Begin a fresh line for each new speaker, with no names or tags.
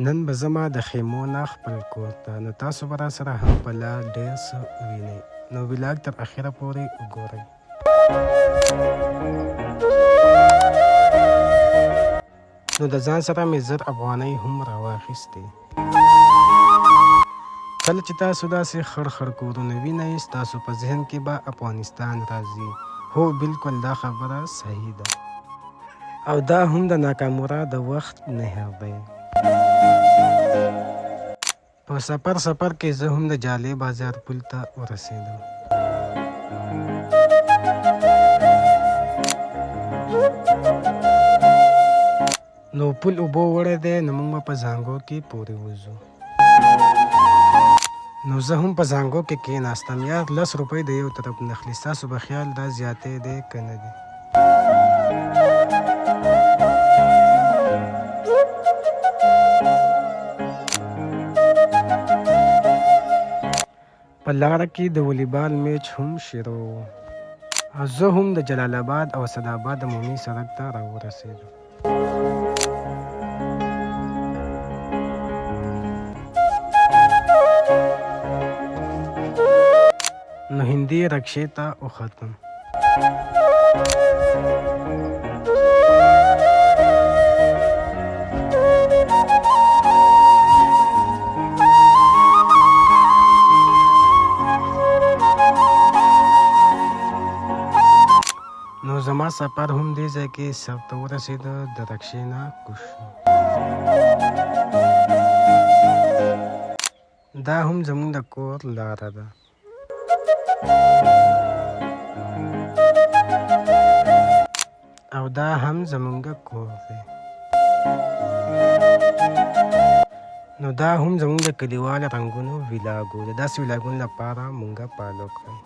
نن به ځمه د خیمو نه خپل کور ته، نو تاسو به راسره هم په لار ډېر څه ووینئ، نو ویلاګ تر اخره پورې وګورئ. نو د ځان سره مې 1000 افغانۍ هم راواخیستې. کله چې تاسو داسې خړ خړ کورونه وینئ، ستاسو په ذهن کې به افغانستان راځي. هو، بالکل دا خبره صحیح ده. او دا هم د ناکامورا د وخت نهر دی. په سفر سفر کې زه هم د جالې بازار پل ته ورسېدم. نو پل اوبو وړی دی، نو موږ به په زانګو کې پورې وځو. نو زه هم په زانګو کې کېناستم. یار، 10 روپۍ د یو طرف نه اخلي. ستاسو په خیال دا زیاتی دی که نه دی؟ په لاره کې د والیبال میچ هم شروع و او زه هم د جلال اباد او اسداباد عمومي سړک ته راورسېدم. نو هندي رکشې ته وختم. نو زما سفر هم دې ځای کې سر ته ورسېده، د رکشې نه کوز شو. دا هم زموږ د کور لاره ده او دا هم زمونږ کور دی. نو دا هم زمونږ د کلیوال رنګونو ویلاګ و. د داسې ویلاګونو لپاره مونږه follow کړئ.